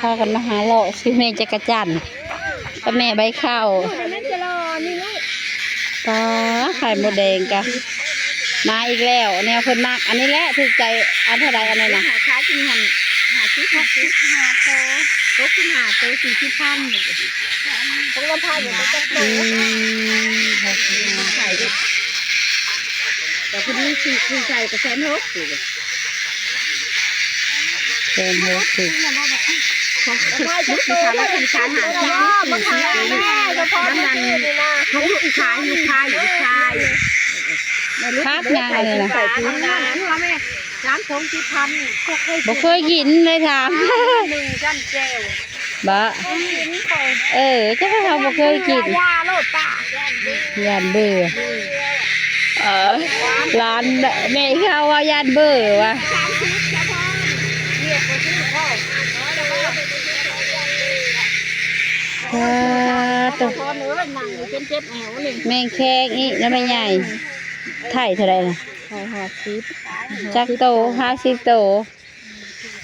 ພາກັນມາຫາເລາະຊື້ແມງຈັກກະຈັນກັບແມ່ໃບເຂົ້າ. ປາ ໄຂ່ມົດແດງກະມາອີກແລ້ວ ແນວເພິ່ນມັກ. ອັນນີ້ແຫຼະຖືກໃຈ. ອັນເທົ່າໃດອັນນີ້ນະ? ຂາຍຢູ່ຫັ້ນ ຫ້າສິບ ຫົກສິບ ຫ້າໂຕ ຫົກສິບຫ້າໂຕ ສີ່ສິບພັນ. ຂອງລຳພາຢູ່ຈັກໂຕ? ອືມ ຫົກສິບຫ້າ. ແຕ່ເພິ່ນມີຊື້ ຊື້ໃສ່ກະແສນຫົກ. ແສນຫົກສິບ. ຂາຍຈັກໂຕ? ຂາຍຫ້າສິບ ສີ່ສິບ. ນັ້ນ ນັ້ນ ຂອງລູກຊາຍ ລູກຊາຍ ລູກຊາຍ. ຜັກຫຍັງອັນນີ້ນະ? ສາມຖົງສິບພັນ. ບໍ່ເຄີຍກິນເລີຍ ຖາມ ໜຶ່ງຈ້ຳແຈ່ວ. ບໍ່ ເອີ ຈັກເຮົາບໍ່ເຄີຍກິນ. ຢ້ານເບື່ອ. ເອີ ຫຼານແມ່ເຂົາວ່າຢ້ານເບື່ອວ່າ. ປາໂຕ ແມງແຄງອີກນະແມ່ໃຫຍ່. ໄຖເທົ່າໃດນະ? ໄຖຫ້າສິບ. ຈັກໂຕ? ຫ້າສິບໂຕ.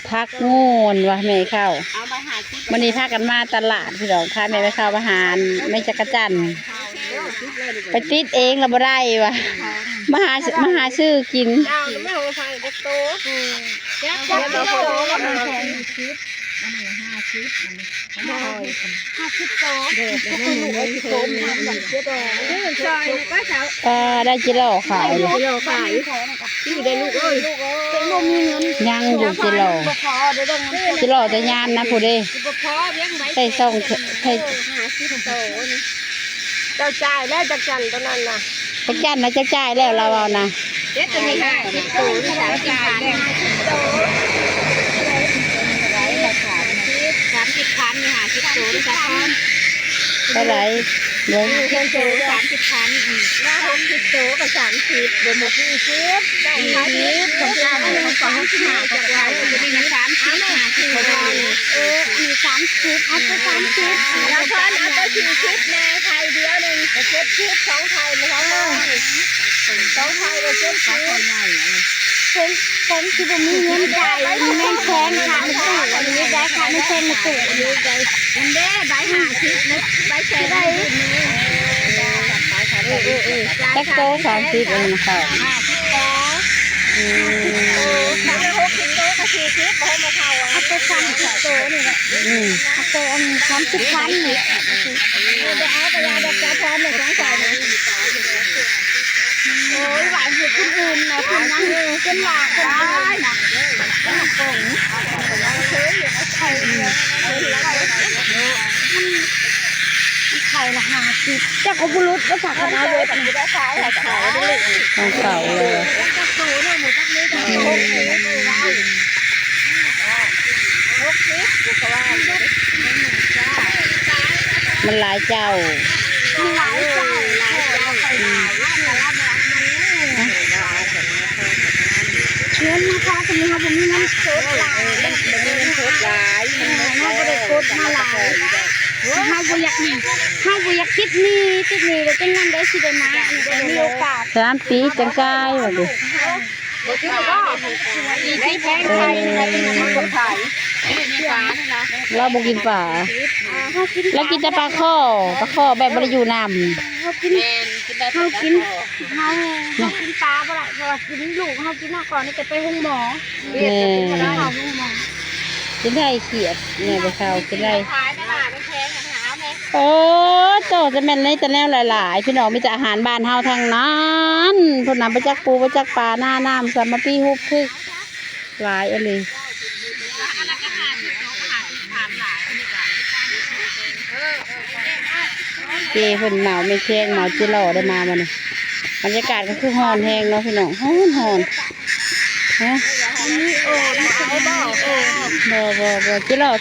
ຜັກງວນວ່າແມ່ເຂົາ. ມື້ນີ້ພາກັນມາຕະຫຼາດພີ່ນ້ອງ ພາແມ່ໄປເຂົ້າມາຫາແມ່ຈັກກະຈັນ ໄປຕິດເອງລະບໍ່ໄດ້ວ່າ ມາຫາ ມາຫາຊື້ກິນ. ຫ້າສິບໂຕ. ເອີ ໄດ້ຈິຫຼໍ່ຂາຍ. ຍັງຢູ່ຈິຫຼໍ່ ຈິຫຼໍ່ແຕ່ຍານນະ ຜູ້ເດ້ ໃສ່ຊອງ ໃສ່ ຫ້າສິບໂຕ. ເຈົ້າຈ່າຍແລ້ວຈັກຈັນໂຕນັ້ນນະ. ຈັກຈັນນະ ເຈົ້າຈ່າຍແລ້ວ ລາວເວົ້ານະ. ເຈັດໂຕນີ້ ຫ້າສິບໂຕ ສາມສິບພັນ. ສາມສິບພັນນີ້ ຫ້າສິບໂຕນີ້ ສາມພັນ. ເທົ່າໃດ? ເບິ່ງ ຫ້າສິບໂຕ ສາມສິບພັນ. ອືມ ແລ້ວຫົກສິບໂຕກະສາມສິບ ລວມໝົດສີ່ສິບ. ເຈົ້າຂາຍສີ່ສິບ ຂອງເຈົ້າ ຂອງເຈົ້າ ຂອງເຈົ້າ ຂາຍຕົວນີ້ນະ ສາມສິບ ຫ້າສິບ. ເອີ ອັນນີ້ສາມສິບ ເອົາໄປສາມສິບ. ລາວພອນເອົາໄປສີ່ສິບແດ່ ໄຂ່ດຽວໜຶ່ງ ເຈັດສິບ ສອງໄຂ່ລະ ສອງໄຂ່ລະ ເຈັດສິບ. ເປັນ ເປັນຊິບໍ່ມີເງິນຈ່າຍແມງແຄງ ຄ່າແມ່ຕູ້ອັນນີ້ໄດ້ ຄ່າແມງແຄງແມ່ຕູ້ອັນນີ້ໄດ້. ອັນເດ້ ໃບຫ້າສິບນະ ໃບແສນໄດ້. ເອີ ເອີ ເອີ ຈັກໂຕ? ສາມສິບອັນນີ້ນະ. ຫ້າສິບໂຕ. ອືມ ເອີ ຄັນຫົກສິບໂຕກະສີ່ສິບ ບໍ່ໃຫ້ມາເຂົ້າ. ເອົາໄປສາມສິບໂຕນີ້ແຫຼະ. ອືມ ເອົາໄປອັນສາມສິບພັນນີ້. ເອີ ບໍ່ເອົາກະຢ່າດອກ ເຈົ້າພອນນະ ຂອງຂ້ອຍນະ. ໂອ້ຍ ໄວ້ໃຫ້ຄົນອື່ນນະ ຄົນຍັງ ຈົນວ່າຄົນອື່ນນະ. ໄຂ່ລະຫ້າສິບ ຈັກເອົາບຸລຸດບໍ່ຈັກ ຄັນເອົາເບິດນີ້. ຂອງເຂົາເລີຍ. ມັນຫຼາຍເຈົ້າ ມັນຫຼາຍເຈົ້າ ຫຼາຍເຈົ້າ. ເງິນນະຄະ ສົມມຸດເຮົາບໍ່ມີເງິນສົດຫຼາຍ ເອີ ມັນບໍ່ມີເງິນສົດຫຼາຍ. ເອີ ເຮົາບໍ່ໄດ້ກົດມາຫຼາຍ ເຮົາບໍ່ຢາກ ເຮົາບໍ່ຢາກຕິດໜີ້ ຕິດໜີ້ແລ້ວຈັ່ງຍາມໃດຊິໄດ້ມາ. ອັນນີ້ກະມີໂອກາດ ສາມປີຈັ່ງຈ່າຍວ່າຕິ. ລາວບໍ່ກິນປາ ລາວກິນແຕ່ປາຄໍ່ ປາຄໍ່ແບບບໍ່ໄດ້ຢູ່ນຳ. ເຮົາກິນ ເຮົາກິນ ເຮົາ ເຮົາກິນປາບໍ່ໄດ້ ເພາະວ່າກິນ ລູກເຮົາກິນເຮົາກ່ອນ ແຕ່ໄປໂຮງໝໍ. ແມ່ນ ເຮົາໂຮງໝໍ ກິນໄດ້ຂຽດ ແມ່ໄປເຂົ້າກິນໄດ້. ໂອ້ ໂຕ ຈະແມ່ນໄດ້ແຕ່ແນວຫຼາຍໆ ພີ່ນ້ອງ ມີແຕ່ອາຫານບ້ານເຮົາທັງນັ້ນ. ພຸ້ນນະ ບໍ່ຈັກປູບໍ່ຈັກປາ ນານ້ຳ ສາມາປີ ຮຸບພຶກ ຫຼາຍອີ່ຫຼີ. ເຈ້ເພິ່ນເໝົາແມ່ແຄງ ເໝົາຈິຫຼໍ່ໄດ້ມາມື້ນີ້. ບັນຍາກາດກະຄືຮ້ອນແຮງເນາະພີ່ນ້ອງ ຮ້ອນໆ. ຮະ ບໍ່ ບໍ່ ບໍ່ ຈິຫຼໍ່.